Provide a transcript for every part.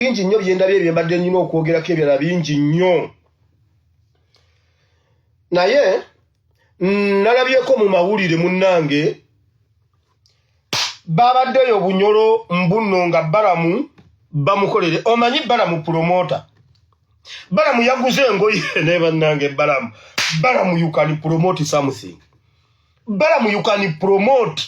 Bingi nnyo byendabye byembadde nnina okwogerako, ebirala bingi nnyo, naye nalabyeko mu mawulire, munnange, babaddeyo Bunyoro mbuno nga Balamu bamukolere. Omanyi Balamu promoter, Balamu yaguze engoye. Naye bannange, Balamu, Balamu, you can promote something. Balamu, you can promote.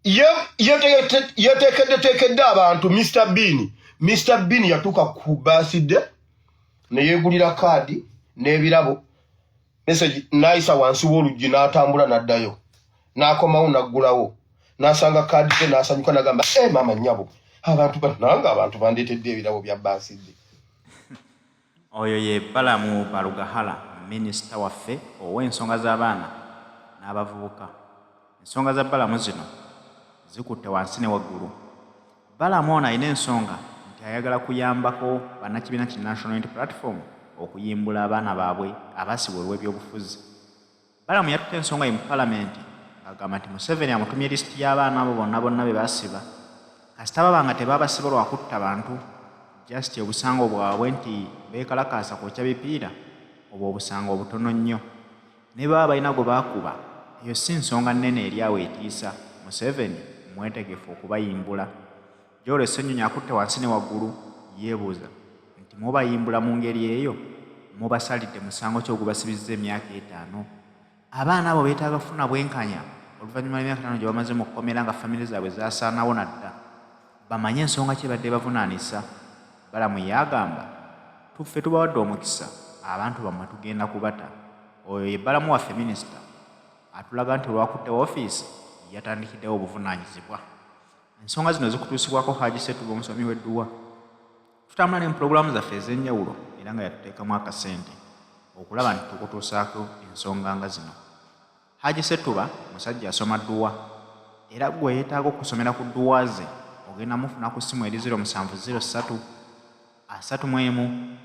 Yetekedde tekedde abantu. Mr Bean, Mr Bean yatuuka ku birthday neyeegulira kaadi n'ebirabo, message n'ayisa wansi w'oluggi, n'atambula n'addayo, n'akomawo, n'aggulawo, n'asanga kaadi ze, n'asanyuka, n'agamba, "E maama nnyabo, abantu bannange, abantu bandeetedde ebirabo bya birthday." Oyo ye Balamu Barugahala, minisita waffe ow'ensonga z'abaana n'abavubuka. Ensonga za Balamu zino zikutte wansi ne waggulu. Balamu ono alina ensonga nti ayagala kuyambako bannakibiina ki National Unity Platform okuyimbula abaana baabwe abasibwa olw'ebyobufuzi. Balamu yatutte ensonga ye mu palamenti ng'agamba nti Museveni amutumye lisiti y'abaana abo bonna bonna be basiba. Kasita baba nga tebabasiba lwa kutta bantu, just obusango bwabwe nti beekalakaasa kwokya bipiira, obwo obusango obutono nnyo, ne baba balina gwe baakuba, eyo si nsonga nnene eri awo etiisa. Museveni mwetegefu okubayimbula. Joel Ssenyonyi akutte wansi ne waggulu, yeebuuza nti mubayimbula mu ngeri eyo, mubasalidde musango ki ogubasibizza emyaka 5? Abaana abo beetaaga kufuna bwenkanya oluvannyuma lw'emyaka 5 gye bamaze mu kkomera nga famire zaabwe zaasaanawo nadda, bamanye ensonga ki ebadde bavunaanisa. Balamu yagamba, "Tuffe tubawadde omukisa, abantu bammwe tugenda kubata." Oyo ye Balamu waffe, minisita atulaga nti olwakutte woofiisi yatandikiddewo obuvunaanyizibwa. Ensonga zino zikutuusibwako Haji Setuba, omusomi w'edduwa. Tutambula ne mu pulogulaamu zaffe ez'enjawulo, era nga yatuteekamu akasente okulaba nti tukutuusaako ensonga nga zino. Haji Setuba musajja asoma dduwa, era gwe yeetaaga okusomera ku dduwa ze ogenda mufuna ku ssimu eri 0703 31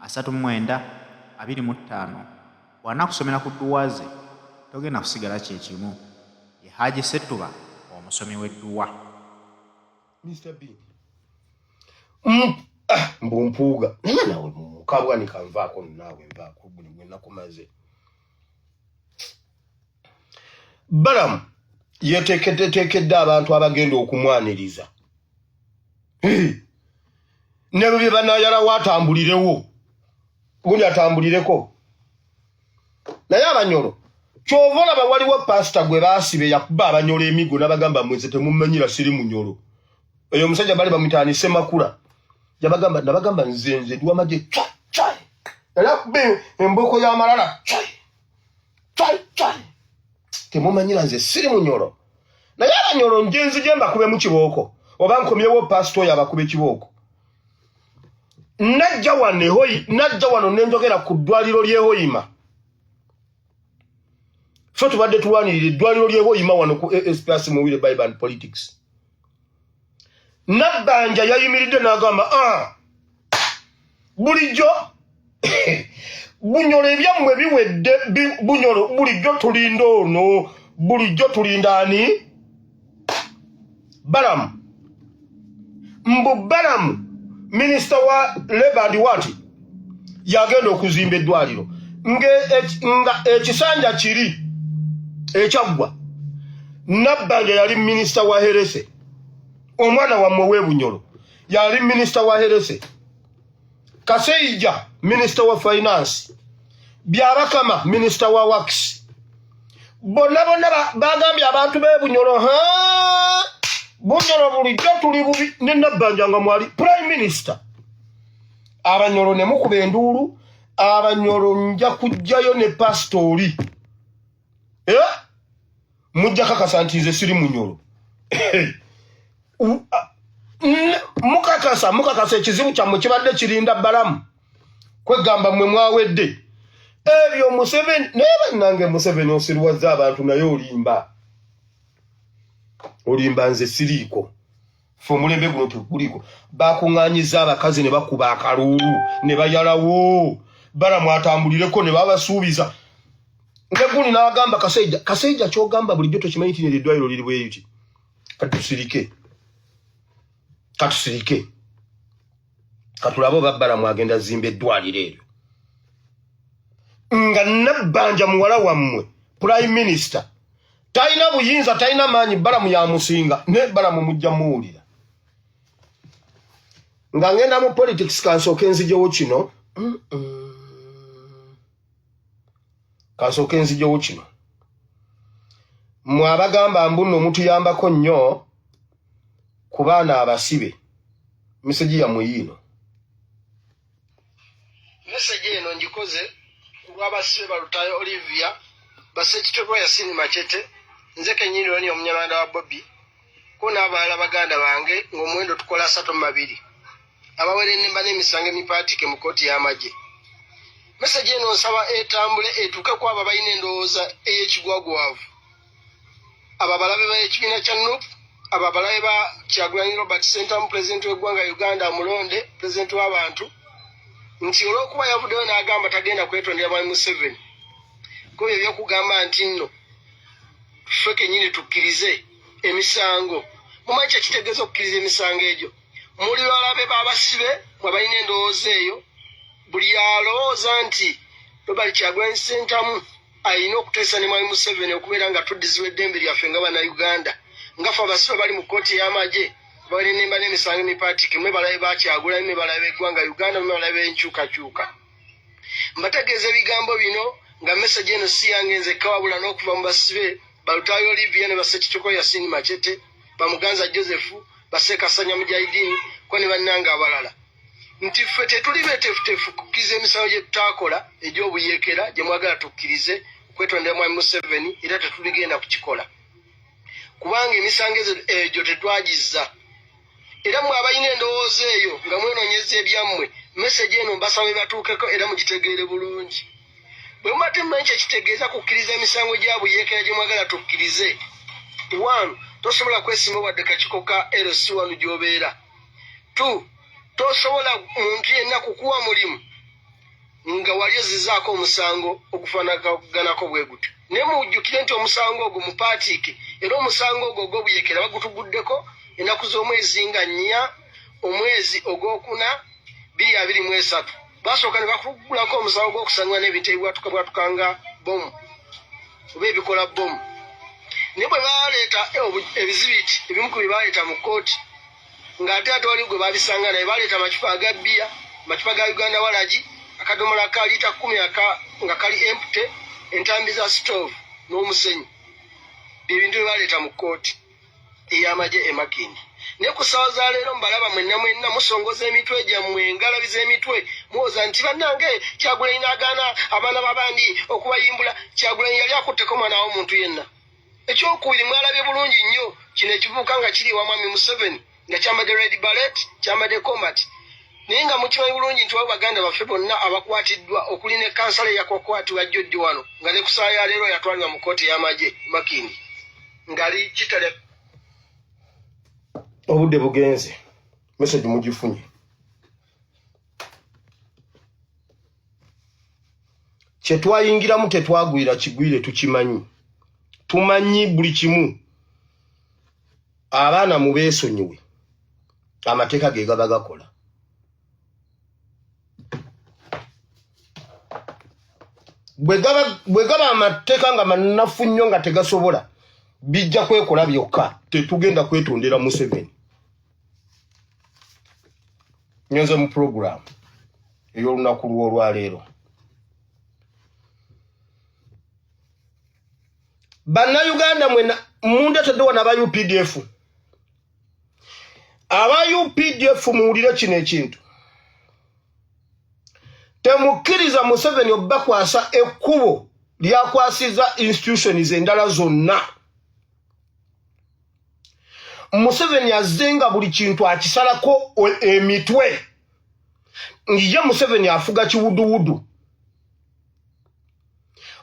39 25. Bw'anaakusomera ku dduwa ze togenda kusigala kyekimu. Ye Haji Setuba, omusomi w'edduwa. Mr Bean, mbu mpuuga, naye nawe mukabwani kanvaako naawe, nvaako buli gwe nakumaze. Balamu yeteekeddeteekedde abantu abagenda okumwaniriza nebyo bye banayalawo, atambulirewo gundi, atambulireko. Naye Abanyolo, kyova olaba waliwo pasita gwe baasibe, yakuba Abanyolo emigo n'abagamba, "Mwenze temumanyira, siri Munyolo." Oyo omusajja bali bamutaani Semakula, yabagamba nabagamba, "Nze ndi wamagye." Cwa cwa, yali akuba embooko y'amalala, cwa cwa cwa, "Temumanyira, nze siri Munyolo." Naye Abanyolo, nje nzije mbakubemu kibooko, oba nkomyewo pasita oyo abakuba ekibooko. Najja wano ehoyi, najja wano nenjogera ku ddwaliro ly'ehoyima. Fe tubadde tulwanirira eddwaliro ly'ehoyima wano ku ASPS Muwire Bible and Politics. Nabbanja yayimiridde n'agamba, "Ah, bulijjo Bunyolo ebyammwe biwedde. Bunyolo bulijjo tulinda ono, bulijjo tulinda ani? Balamu." Mbu Balamu, minisita wa Labour and what, yagenda okuzimba eddwaliro nga ekisanja kiri ekyaggwa. Nabbanja yali minisita wa health, omwana wammwe w'ebunyolo yali minisita wa health, Kaseija minisita wa finance, Byabakama minisita wa works. Bonna bonna bagambye abantu b'ebunyolo, "Ha, Bunyolo bulijjo tuli bubi." Ne Nabbanja nga mwali prime minister, Abanyolo ne mukuba enduulu. Abanyolo, nja kujjayo ne pasitooli, eh? Mujja kakasa nti nze siri Munyolo. Mukakasa, mukakasa ekizibu kyammwe kibadde kirinda Balamu. Kwegamba mmwe mwawedde ebyo Museveni. Naye bannange, Museveni osirwaza abantu, naye olimba, olimba. Nze siriiko, fe omulembe guno teguliko. Bakuŋŋanyiza abakazi ne bakuba akaluulu ne bayalawo Balamu atambulireko, ne babasuubiza neguni n'agamba Kaseija, "Kaseija, kyogamba bulijjo tokimanyi nti eddwaliro liri bweyuti?" Katusirike, katusirike. Katulabe oba Balamu agenda zimba eddwaliro eryo nga Nabbanja muwala wammwe prime minister talina buyinza, talina maanyi. Balamu yamusinga, ne Balamu mujja muwulira nga ngenda mu politics. Kansooke nzijewo kino, kansooke nzijewo kino. Mwe abagamba mbu nno mutuyambako nnyo ku baana abasibe, message yammwe yiino. Message eno ngikoze ku lw'abasibe Balutayo Olivia, Basekitulwa Yasini Machete, nze kennyini Loni Omunyarwanda wa Bobi, ko n'abalala baganda bange ng'omuwendo tukola 32 abawerennemba n'emisango emipaatike mu kkooti y'amagye. Message eno nsaba etambule etuuke ku abo abalina endowooza ey'ekigwagwavu, abo abalabe b'ekibiina kya NUP, abo abalabe ba Kyagulanyi Robert Ssentamu, pulezidenti w'eggwanga Uganda amulonde, pulezidenti w'abantu, nti olw'okuba yavuddeyo n'agamba tagenda kwetondera Mwami Museveni ko ebyo by'okugamba nti nno ffe kennyini tukkirize emisango. Mumanyi kyekitegeeza okukkiriza emisango egyo? Muli balabe b'abasibe mwe balina endowooza eyo. Buli alowooza nti Robert Kyagulanyi Ssentamu alina okuteesa ne Mwami Museveni okubeera nga tuddizibwa eddembe lyaffe nga Bannayuganda, nga ffe abasibe bali mu kkooti ey'amagye bawerennemba n'emisango emipaatike, mwe balabe ba Kyagulanyi, mwe balabe b'eggwanga Uganda, mwe balabe b'enkyukakyuka. Mbategeeza ebigambo bino nga message eno si yange nzekka, wabula n'okuva mu basibe Balutayo Olivia ne Basekitoko Yasini Machete, Bamuganza Joseph, Basekasanya Mujahidini ko ne bannange abalala, nti ffe tetuli beeteefuteefu kukkiriza emisango gye tutaakola egy'obuyeekera gye mwagala tukkirize okwetondera Mwami Museveni, era tetuligenda kukikola kubanga emisango egyo tetwagizza. Era mwe abalina endowooza eyo nga mwenoonyeza ebyammwe, message eno mbasaba ebatuukeko era mugitegeere bulungi. Bwe muba temumanyi kye kitegeeza kukkiriza emisango gya buyeekera gye mwagala tukkirize, one, tosobola kwesimba wadde kakiiko ka LC1 gy'obeera. Two, tosobola muntu yenna kukuwa mulimu nga wali ozzizaako omusango ogufaanaganako bwe gutyo. Naye mujjukire nti omusango ogwo mupaatiike, era omusango ogwo ogw'obuyeekera bagutuguddeko ennaku z'omwezi nga 4 omwezi ogwokuna 2023. Basooka ne bakugulako omusango gw'okusanywa n'ebintu ebibwatuka bwatuka nga bbomu oba ebikola bbomu, naye bwe baleeta ebizibiti ebimu ku bye baleeta mu kkooti ng'ate ate waliwo gwe babisanga naye, baleeta amacupa aga bbiya, amacupa ga Uganda walagi, akadomola ka liita 10 aka nga kali empty, entambi za stove n'omusenyu. Byebintu bye baleeta mu kkooti ey'amagye e Makindye. Naye ku ssaawa za leero mbalaba mwenna mwenna musongoza emitwe gyammwe, engalabi z'emitwe, muwoza nti bannange Kyagulanyi n'agaana abaana b'abandi okubayimbula. Kyagulanyi yali akutteko mwana w'omuntu yenna? Ekyokubiri, mwalabye bulungi nnyo kino ekivubuka nga kiri ewa Mwami Museveni nga kyambadde red beret, kyambadde combat, naye nga mukimanyi bulungi nti waliwo baganda baffe bonna abakwatiddwa okuli ne kansala eyakwakwatibwa jjojjo wano nga ne ku ssaawa ya leero yatwalibwa mu kkooti ey'amagye Makindye ngali kitalya. Obudde bugenze, message mugifunye. Kyetwayingiramu tetwagwira kigwire, tukimanyi, tumanyi buli kimu. Abaana mubeesonyiwe, amateeka ge gaba gakola. Bwe gaba amateeka nga manafu nnyo nga tegasobola, bijja kwekola byokka. Tetugenda kwetondera Museveni. Ngenze mu puroguramu ey'olunaku lw'olwaleero. Bannayuganda mwena mundetedde wano aba UPDF, aba UPDF muwulire kino ekintu. Temukkiriza Museveni obbakwasa ekkubo lyakwasiza institutions endala zonna. Museveni azze nga buli kintu akisalako emitwe. Ye Museveni afuga kiwuduwudu,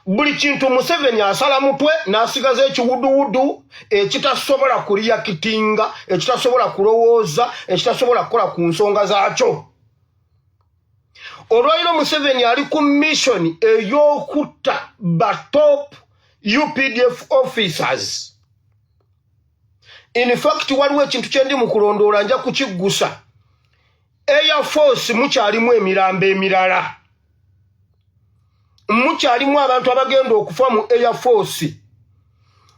buli kintu Museveni asala mutwe n'asigaza ekiwuduwudu ekitasobola kuliyakitinga, ekitasobola kulowooza, ekitasobola kukola ku nsonga zaakyo. Olwaliro Museveni ali ku mission ey'okutta ba top UPDF officers. In fact, waliwo ekintu kye ndi mu kulondoola, nja kukiggusa. Air Force mukyalimu emirambo emirala, mukyalimu abantu abagenda okufa mu Air Force,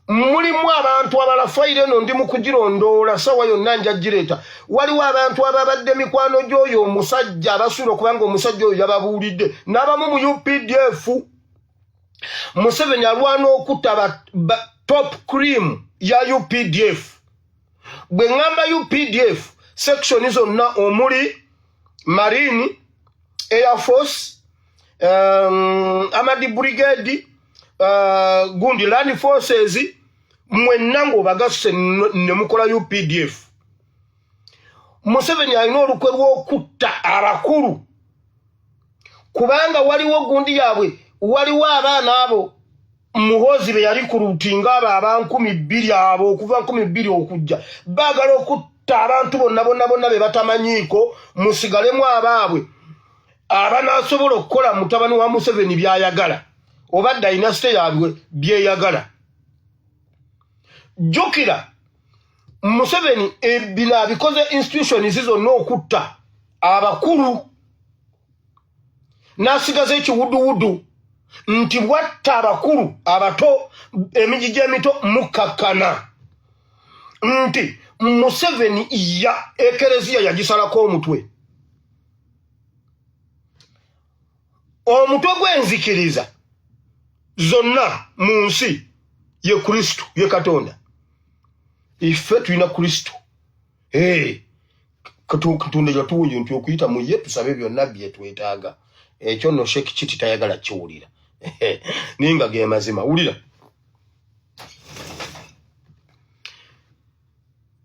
mulimu abantu abala. Fayiro eno ndi mu kugirondoola, sawa yonna nja gireeta. Waliwo abantu ababadde mikwano gy'oyo omusajja abasuula okuba nga omusajja oyo yababuulidde n'abamu mu UPDF. Museveni alwana okutta top cream ya UPDF. Bwe ŋŋamba UPDF, section zonna omuli Marine, Air Force, Armored Brigade, gundi Land Forces, mwenna ng'obagasse ne mukola UPDF. Museveni alina olukwe lw'okutta abakulu, kubanga waliwo gundi yaabwe, waliwo abaana abo Muhoozi be yali ku lutinga, abo aba 2000, abo okuva 2000 okujja. Baagala okutta abantu bonna bonna bonna be batamanyiiko, musigalemu abaabwe abanaasobola okukola mutabani wa Museveni by'ayagala oba dynasty yaabwe byeyagala. Jjukira Museveni bino abikoze institutions zonna okutta abakulu, n'asigaza ekiwuduwudu nti bwatta abakulu, abato emigigi emito mukkakkana nti Museveni ya ekereziya yagisalako omutwe, omutwe gw'enzikiriza zonna mu nsi ye Kristo, ye Katonda. Ife tulina Kristo. Hey, Katonda yatuwa nti okuyita mu ye tusabe byonna bye twetaaga. Ekyo nno Sheikh Kiti tayagala kiwulira, naye nga ge mazima. Wulira,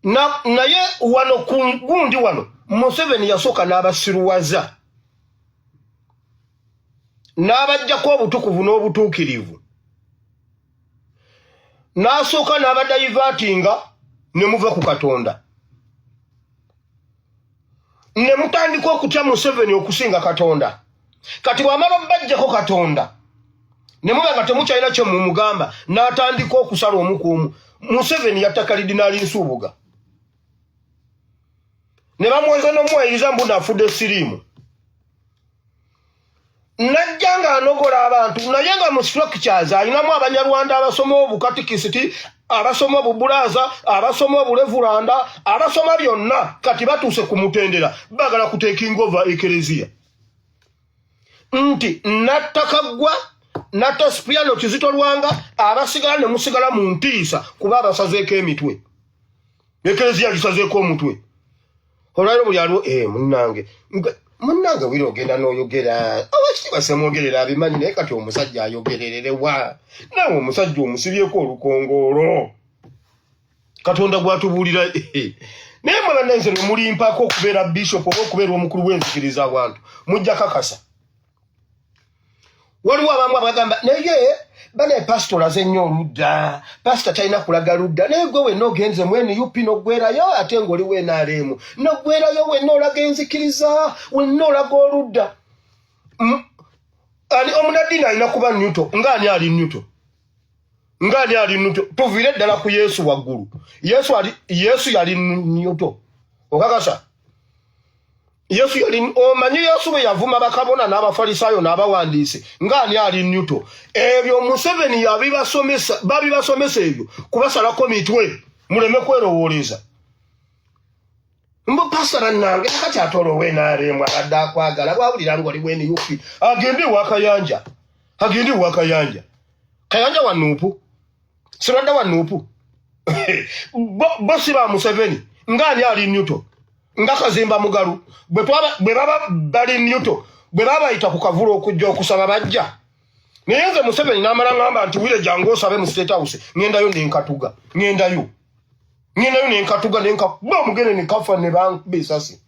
naye wano ku gundi wano Museveni yasooka n'abasiruwaza n'abajjako obutukuvu n'obutuukirivu, n'asooka n'abadayivaatinga ne muva ku Katonda ne mutandika okutya Museveni okusinga Katonda. Kati bw'amala obajjako Katonda ne muba nga temukyalina kye mumugamba, n'atandika okusala omu ku omu. Museveni yatta Kalidinaali Nsuubuga ne bamwoza n'omuwayiriza mbu naafudde siriimu. Najja ng'anogola abantu, naye nga mu structures alinamu Abanyarwanda abasoma obukatikisiti, abasoma obubulaaza, abasoma obulevulanda, abasoma byonna. Kati batuuse ku mutendera bagala kutekinga over ekereziya, nti nattakaggwa natta Sipiano Kizito Lwanga, abasigala ne musigala mu ntiisa kuba abasazeeko emitwe, ekereziya gisazeeko omutwe. Olwaliro buli aliwo, eh, munnange, munnange, wira ogenda n'oyogera, owekitiibwa Semwogerera abimanyi, naye kati omusajja ayogerererewa? Naawe omusajja omusibyeko olukongoolo Katonda gwatubuulira. Naye mwe bannanze lwe mulimpaako okubeera bishop oba okubeera omukulu w'enzikiriza abantu, mujja kakasa. Waliwo abamu abagamba, naye bane pasita olaze nnyo oludda, pasita talina kulaga ludda. Naye gwe wenna ogenze mu NUP n'oggwerayo, ate ng'oli w'NRM n'oggwerayo, wenna olaga enzikiriza, wenna olaga oludda. Ani omunaddiini alina kuba neutral? Nga ani ali neutral? Nga ani ali neutral? Tuviire ddala ku Yesu waggulu. Yesu ali, Yesu yali neutral? Okakasa Yesu yali? Omanyi Yesu bwe yavuma bakabona n'abafalisaayo n'abawandiisi, nga ani ali neutral? Ebyo Museveni yabibasomesa, babibasomesa ebyo kubasalako mitwe muleme kwerowooleza. Mbu pasita bannange, kati ate olwo owe NRM abadde akwagala bwawulira ng'oli we NUP, agende ewa Kayanja, agende ewa Kayanja. Kayanja wa NUP, Sirwadda wa NUP, bo si ba Museveni. Nga ani ali neutral? Nga Kazimba Mugalu, bwe baba bali neutral, bwe babayita ku kavula okujja okusaba bajja? Naye nze Museveni n'amala ngamba nti wire jangu osabe mu State House, ŋŋendayo nenkatuga, ŋŋendayo, ŋŋendayo nenkatuga, nenkakuba omugere nekafa ne bankuba esasi.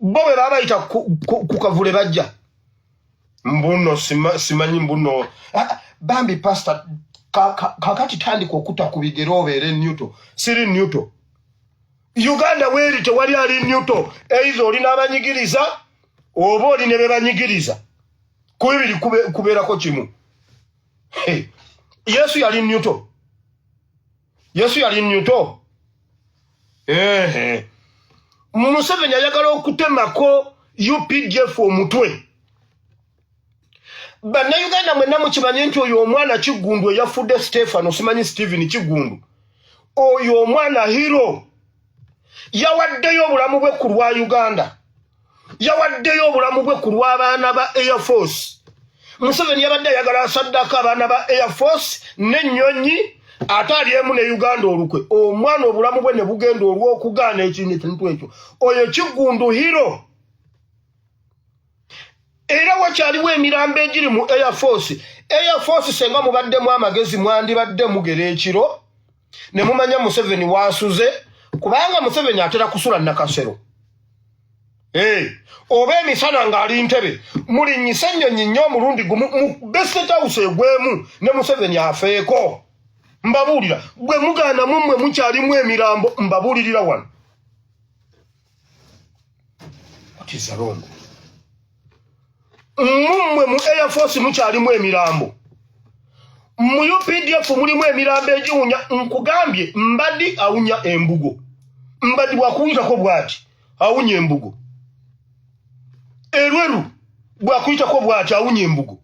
Bo bwe babayita ku kavule bajja? Mbuno simanyi mbuno. Ah, bambi pasita, kakati tandika okutta ku bigere obeere neutral. Siri neutral. Uganda weeri tewali ali neutral. Eiza oli n'abanyigiriza oba oli ne bebanyigiriza, ku bibiri kubeerako kimu. Yesu yali neutral? Yesu yali neutral? Ehe. Museveni ayagala okutemako UPDF omutwe. Bannayuganda mwenna mukimanye nti oyo omwana Kiggundu eyafudde, Stefano, simanyi Steven Kiggundu, oyo omwana hero, yawaddeyo obulamu bwe ku lwa Uganda, yawaddeyo obulamu bwe ku lw'abaana ba Air Force. Museveni yabadde ayagala asaddako abaana ba Air Force n'ennyonyi, ate alyemu ne Uganda olukwe. Omwana obulamu bwe ne bugenda olw'okugaana ekintu ekintu ekyo. Oyo Kiggundu hero, era wakyaliwo emirambo egiri mu Air Force. Air Force, senga mubaddemu amagezi, mwandibadde mugera ekiro ne mumanya Museveni waasuze, kubanga Museveni atera kusula Nakasero. Hey, oba emisana ng'ali Ntebe. Mulinnyisa ennyonyi nnyo omulundi gumu mu State House egwemu ne Museveni afeeko. Mbabuulira, bwe mugaana mummwe mukyalimu emirambo. Mbabuulirira wano. What is wrong? Mummwe mu Air Force mukyalimu emirambo, mu UPDF mulimu emirambo egiwunya. Nkugambye, Mbadi awunya embugo. Mbadi bwakuyitako bwati awunya embugo. Erweru bwakuyitako bwati awunya embugo.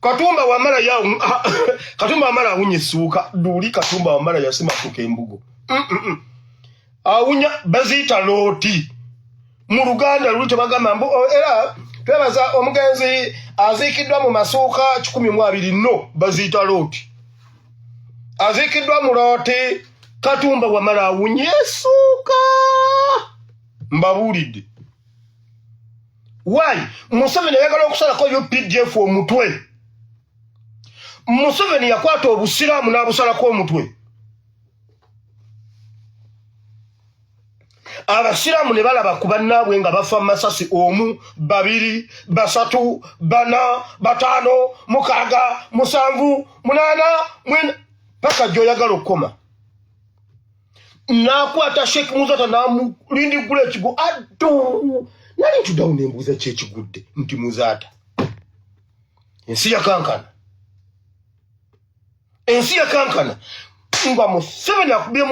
Katumba Wamala ya Katumba Wamala awunya essuuka. Duli Katumba Wamala yasimatuka embugo. Awunya, baziyita looti mu Luganda luli. Tebagamba mbu, "Oh, era twebaza omugenzi aziikiddwa mu masuuka 120." No, baziyita looti. Aziikiddwa mu looti. Katumba Wamala awunya essuuka. Mbabuulidde why Museveni ayagala okusalako UPDF omutwe. Museveni yakwata obusiraamu n'abusalako omutwe. Abasiraamu ne balaba ku bannaabwe nga bafa mu masasi, omu, babiri, basatu, bana, bataano, mukaaga, musanvu, munaana, mwenda, paka gy'oyagala okukoma. N'akwata Sheikh Muzata n'amulindigula ekigo. Addo nali ntuddawo nembuuza kyekigudde nti Muzaata. Ensi yakankana, ensi yakankana nga Museveni akubye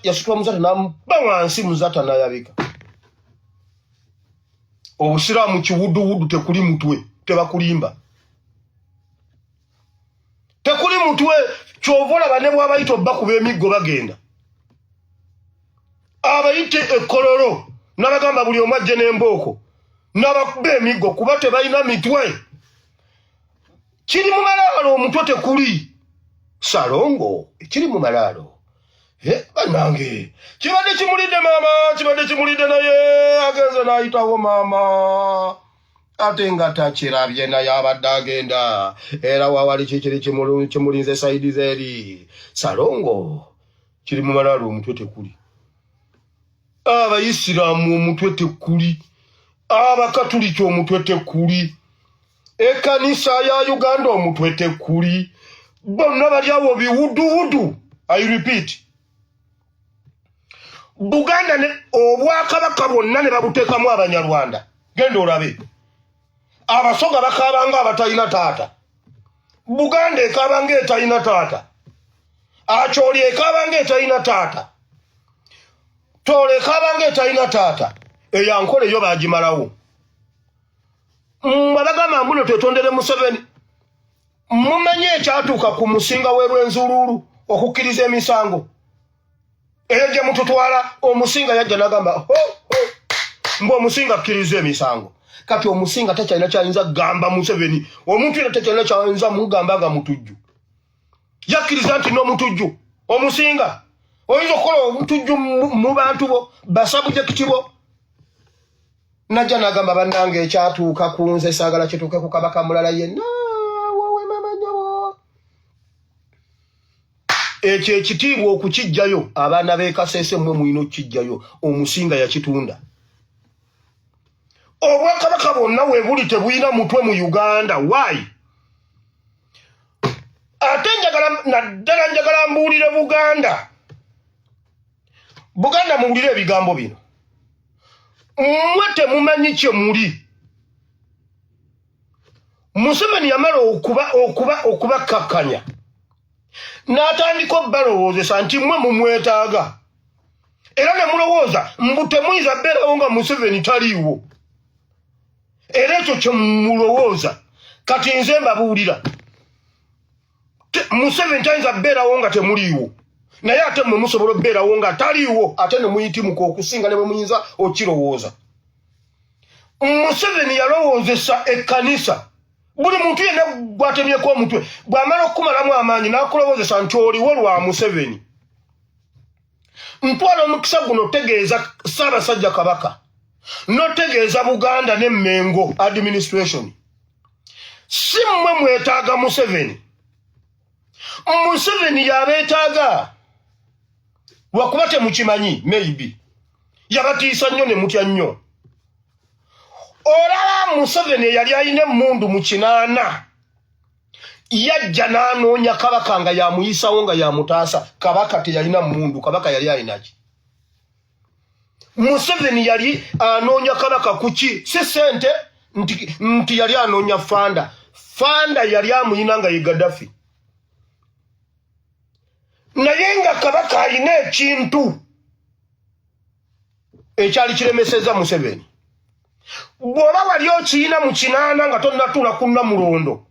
yasitula Muzata n'amuba wansi. Muzata n'ayabika. Obusiraamu kiwuduwudu, tekuli mutwe, tebakulimba, tekuli mutwe. Kyova olaba ne bwabayita obbakuba emiggo bagenda abayite ekkololo n'abagamba buli omu ajje n'embooko n'abakuba emiggo, kuba tebalina mitwe. Kiri mu malaalo, omutwe tekuli. Salongo kiri mu malaalo. Bannange, kibadde kimulidde maama, kibadde kimulidde, naye agenze n'ayitawo maama, ate nga takirabye, naye abadde agenda era wawali kikiri kimulinze side zeeri. Salongo kiri mu malaalo, omutwe tekuli. Abayisiraamu omutwe tekuli, Abakatuliki omutwe tekuli, ekkanisa ya Uganda omutwe tekuli. Bonna bali awo biwuduwudu. I repeat, Buganda ne obwakabaka bwonna ne babuteekamu Abanyarwanda. Genda olabe Abasoga bakaabanga abatalina taata, Buganda ekaabanga etalina taata, Akyoli ekaabanga etalina taata, Toolo ekaabanga etalina taata. Eyankola eyo bagimalawo. Mmwe bagamba mbuno twetondere Museveni, mumanyi ekyatuuka ku musinga w'erwenzuluulu okukkiriza emisango eyo gye mututwala? Omusinga yajja nagamba ho ho, mbu omusinga akkiriza emisango. Kati omusinga takyalina kyayinza kugamba Museveni. Omuntu era takyalina kyayinza mugamba nga mutujju. Yakkiriza nti n'omutujju omusinga oyinza okukola obutujju mu bantu bo, basubject bo. Najja nagamba, bannange, ekyatuuka ku nze saagala kituuke ku kabaka mulala yenna. Wowe mama nyobo, ekyo ekitiibwa okukijjayo abaana b'e Kasese, mmwe mulina okukijjayo. Omusinga yakitunda. Obwakabaka bwonna we buli tebulina mutwe mu Uganda. Why? Ate njagala naddala njagala mbuulire Buganda. Buganda, muwulire ebigambo bino. Mmwe temumanyi kye muli. Museveni yamala okuba okuba okubakkakkanya n'atandika obbalowoozesa nti mmwe mumwetaaga. Era ne mulowooza mbu temuyinza beerawo nga Museveni taliiwo. Era ekyo kye mulowooza. Kati nze mbabuulira, Museveni tayinza beerawo nga temuliiwo, naye ate mmwe musobola okubeerawo nga taliiwo, ate ne muyitimuka okusinga ne bwe muyinza okirowooza. Museveni yalowoozesa ekkanisa. Buli muntu yenna gwatemyeko omutwe bw'amala okukumalamu amaanyi n'akulowoozesa nti oliwo lwa Museveni. Ntwala omukisa guno otegeeza Ssaabasajja Kabaka n'otegeeza Buganda ne Mmengo administration, si mmwe mwetaaga Museveni, Museveni yabeetaaga. Lwakuba temukimanyi, maybe yabatiisa nnyo ne mutya nnyo. Olaba Museveni eyali alina emmundu mu 80 yajja n'anoonya Kabaka nga yamuyisawo, nga yamutaasa. Kabaka teyalina mmundu. Kabaka yali alinaki? Museveni yali anoonya Kabaka kuki? Si sente nti yali anoonya funder. Funder yali amuyina nga ye Gaddafi, naye nga Kabaka alina ekintu ekyali kiremeseza Museveni. Bw'oba wali okiyina mu 80 nga tonnatuula ku Nnamulondo,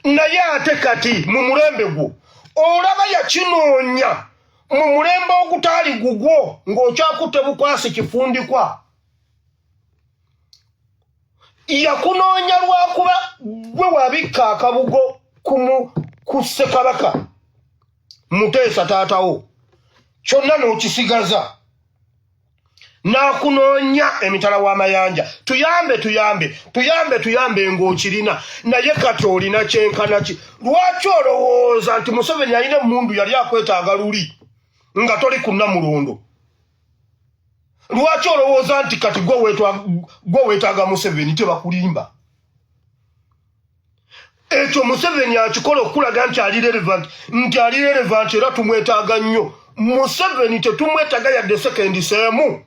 naye ate kati mu mulembe gwo olaba yakinoonya mu mulembe ogutaali gugwo ng'okyakutte bukwasi kifundikwa. Yakunoonya lwakuba gwe wabikka akabugo ku Ssekabaka Muteesa taatawo, kyonna n'okisigaza, n'akunoonya emitala w'amayanja, "Tuyambe, tuyambe, tuyambe, tuyambe," ng'okirina. Naye kati olina kyenkana ki? Lwaki olowooza nti Museveni alina emundu yali akwetaaga luli nga toli ku Nnamulondo? Lwaki olowooza nti kati gwe weetaaga Museveni? Tebakulimba. Ekyo Museveni akikola okulaga nti ali relevant, nti ali relevant era tumwetaaga nnyo. Museveni tetumwetaaga yadde sekendi seemu.